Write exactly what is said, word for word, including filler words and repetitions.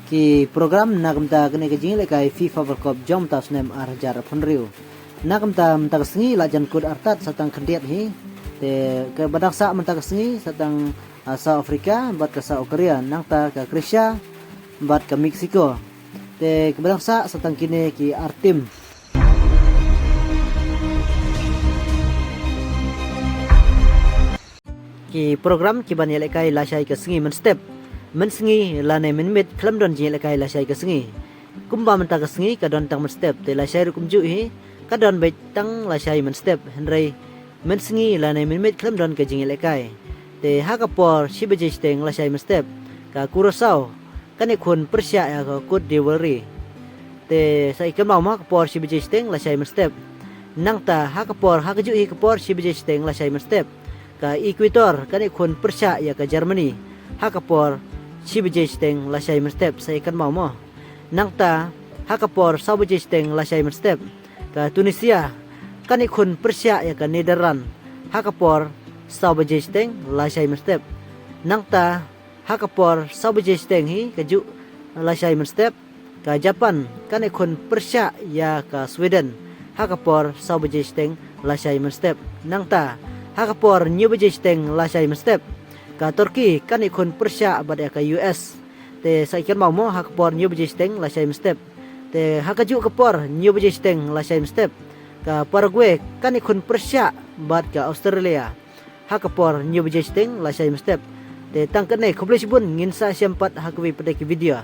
Ki program na ka bynta kane ka jingïalehkai FIFA World Cup jong mynta u snem ar hajar arphew hynriew. Na ka bynta mynta ka sngi la jan kut artat sa tang khyndiat hi. Te kaba dang sah mynta ka sngi sa tang, ah, South Africa bad ka South Korea, nangta ka Croatia bad ka Mexico. Te kaba dang sah sa tang kine ki ar tim. Ki program kiban ïalehkai lashai ka sngi mynstep. Mynsngi lane mynmiet khlem don jingïalehkai lashai ka sngi. Kumba mynta ka sngi ka don tang mynstep, te lashai ruh kumjuh hi ka don beit tang lashai mynstep, hynrei mynsngi lane mynmiet khlem don ka jingïalehkai. Te ha ka por shi baje shiteng lashai mynstep, ka Curaçao kan ïakhun pyrshah ïa ka Côte d'Ivoire. Te sa ïa kynmaw mo, ha ka por shi baje shiteng lashai mynstep. Nangta ha ka por, ha kajuh hi ka por shi baje shiteng lashai mynstep, ka Ecuador kan ïakhun pyrshah ïa ka Germany. Ha ka por shi baje shiteng lashai mynstep, sa ïa kynmaw mo. Nangta ha ka por saw baje shiteng lashai mynstep, ka Tunisia kan ïakhun pyrshah ïa ka Netherlands. Ha ka por saw baje shiteng lashai mynstep. Nangta ha ka por saw baje shiteng hi kajuh lashai mynstep, ka Japan kan ïakhun pyrshah ïa ka Sweden. Ha ka por saw baje shiteng lashai mynstep. Nangta ha ka por hynñiew baje shiteng lashai mynstep, ka Turkey kan ïakhun pyrshah bad ïa ka U S. Te sa ïa kynmaw mo, ha ka por hynñiew baje shiteng lashai mynstep. Te ha kajuh ka por hynñiew baje shiteng lashai mynstep, ka Paraguay kan ïakhun pyrshah bad ka Australia. Ha ka por hynñiew baje shiteng lashai mynstep. Te tang kane, khublei shibun, ngin sa ïashem pat ha kawei pat de ki video.